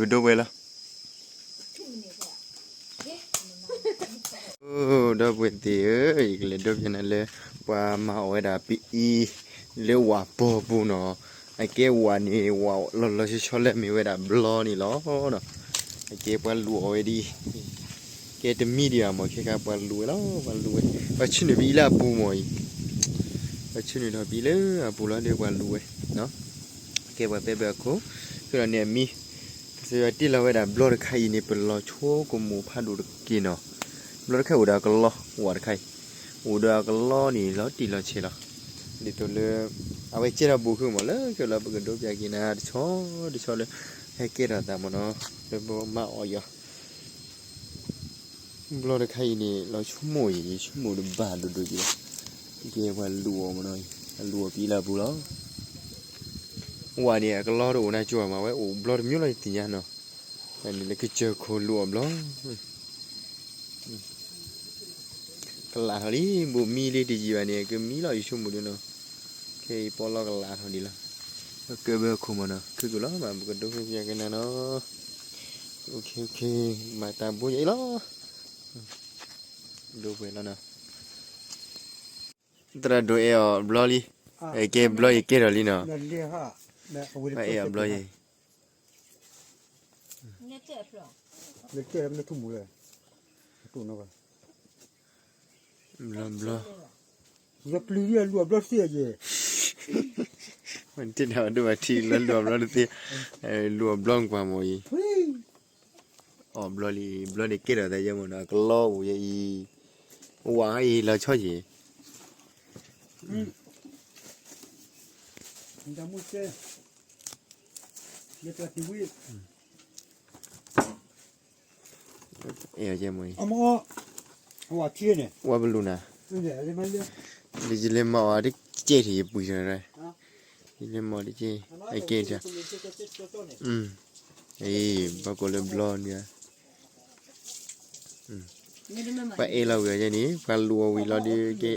ပဒိၣ်ပှဲၤလီၤ. ဒီပုၢ်ဝဲၢ်သ့ၣ်ဧၢ, ယကလဲၤဒိးဖျါနၤလၢ ပှၤမၤအီၣ်ဝဲဒၣ်ပအံၤ လၢဝၣ်ပီၤပူၤနီၤ, အကဲဝၣ်န့ၣ် ဝၣ်လီၤလီၤဆီဆီလၢမ့ၢ်ဝဲဒၣ်ဘျီန့ၣ်လီၤ. အကဲပှၤလူၤအီၣ်ဝဲဒ်အံၤ, ကဲတမံဒံးဘၣ်မၢ်, ခဲခါပှၤလူၤဝဲလီၤ, ပှၤလူၤဝဲ, ပှၤဆ့ၣ်နီၤပအံၤလၢအပူၤမၢ်အံၤ, ပှၤဆ့ၣ်နီၤထီၣ်ပအံၤလၢအပူၤလီၤဒီးပှၤလူၤဝဲ, ကဲပှၤပဲဘၢအခိၣ်, ခဲလီၤန့ၣ်အမံ, ကစၢ်ယွၤတ့လီၤဝဲဒၣ်ဘျီတခါအံၤန့ၣ် ပလီၤဆိကမိၣ်ဖးဒိၣ်တက့ၢ်နီၤ, ဘျီတခါအိၣ်ဒီးအကလီ, ဝၣ်တခါအံၤ, အိၣ်ဒီးအကလီန့ၣ် လီၤတံၢ်လီၤဆဲးလီၤ, ဒ်သိးလၢ အဝဲကဲထီၣ်ဘူးခုမၢ်လၢ ခဲလီၤပကဒိးဖျါက့ၤနၤတဆီတဆီလၢ ဟဲကဲထီၣ်သးမၢ်နီၤ, လၢပမၤအီၣ်ယီၤ ဘျီတခါအံၤန့ၣ် လီၤဆိကမိၣ်အံၤ ယဆိကမိၣ်တဘၣ်ဒိၣ်ဒိၣ်က့ၤ, ကဲပှၤလူၤအီၣ်မၢ်နီၤ, အလူၤအီၣ်ပအံၤလၢအပူၤလီၤ, ဝၣ်န့ၣ် အကလီတအိၣ်နၤကၠီမၢ်, အဝဲအိၣ်ဘျီတမံၤလီၤယသ့ၣ်ညါနီၤ, န့ၣ်လၢကစၢၢ်ခိၣ်လူၤအီၣ်ဘျီ ကလးထီၣ်လံ, ဘူးမံလံတယံာ်ဘၣ်န့ၣ် ကမံလီၤယဆိကမိၣ်ဒ်နီၤ, ခဲအံၤပီလီၤကလးထီၣ်ဒံးလီၤ, ကဘၢခိၣ်မၢ်နီၤ, ခုကလီၤမး ပကဒိးဖျါက့ၤနၤနီၤ, မၤတၢ်ဘိယအံၤလီၤ, ဒိးပှဲၤလီၤနီၤ, သရၣ်ဒိၣ်အဲၣ်အီၤဘျီလံ, အဲၣ်ကဲဘျီယကဲထီၣ်လံနီၤ, အဲၣ်အီၤဘျီယဲ ဘျီဘျီ, တ့ဒၣ်ဒိၣ်ဘၣ်ထံလၢလူၤအီၣ်ဘျီတသ့, လူၤအီၣ်ဘျီကွၢ်မၢ်အံၤ, အီၣ်ဘျီလံ, ဘျီန့ၣ်ကဲထီၣ်သးယဲမၢ်နီၤ, အကလီအိၣ်ယဲအံၤ, ဝၣ်အံၤလီၤဆီယဲ အဲၣ်အီၤယဲမၢ်အံၤ, ဝါပလူၤနၤ, ဒ်ယလဲၤမၤအီၤတကဲထီၣ်ယပှံၤထီၣ်, ယလဲၤမၤအီၤတကဲ, အကဲထီၣ်, အံၤ, ဘၣ်ကိးလၢဘျီန့ၣ်, ပှၤအဲၣ်လီၤဝံၤအီၤယဲန့ၣ် ပှၤလူၤအီၣ်ဝံၤလီၤဒီးကဲ,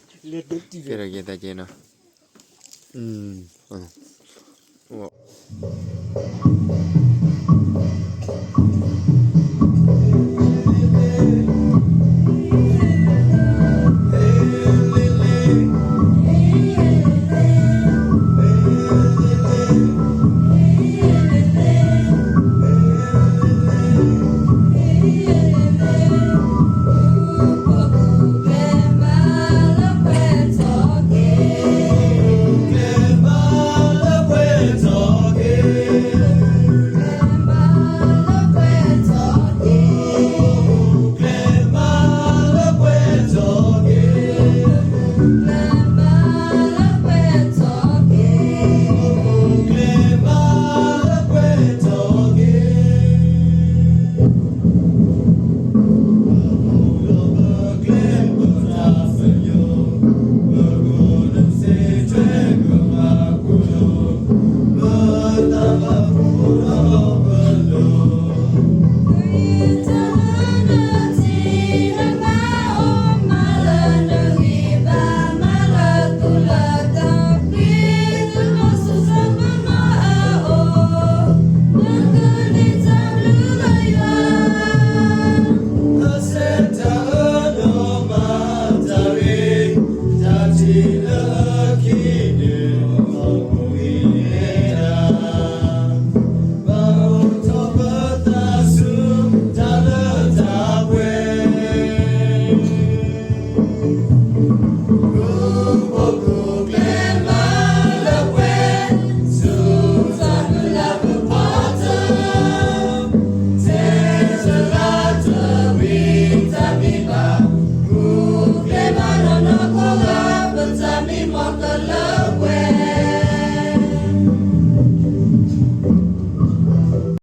ကဲထီၣ်ကဲသးကဲနီၤ, အ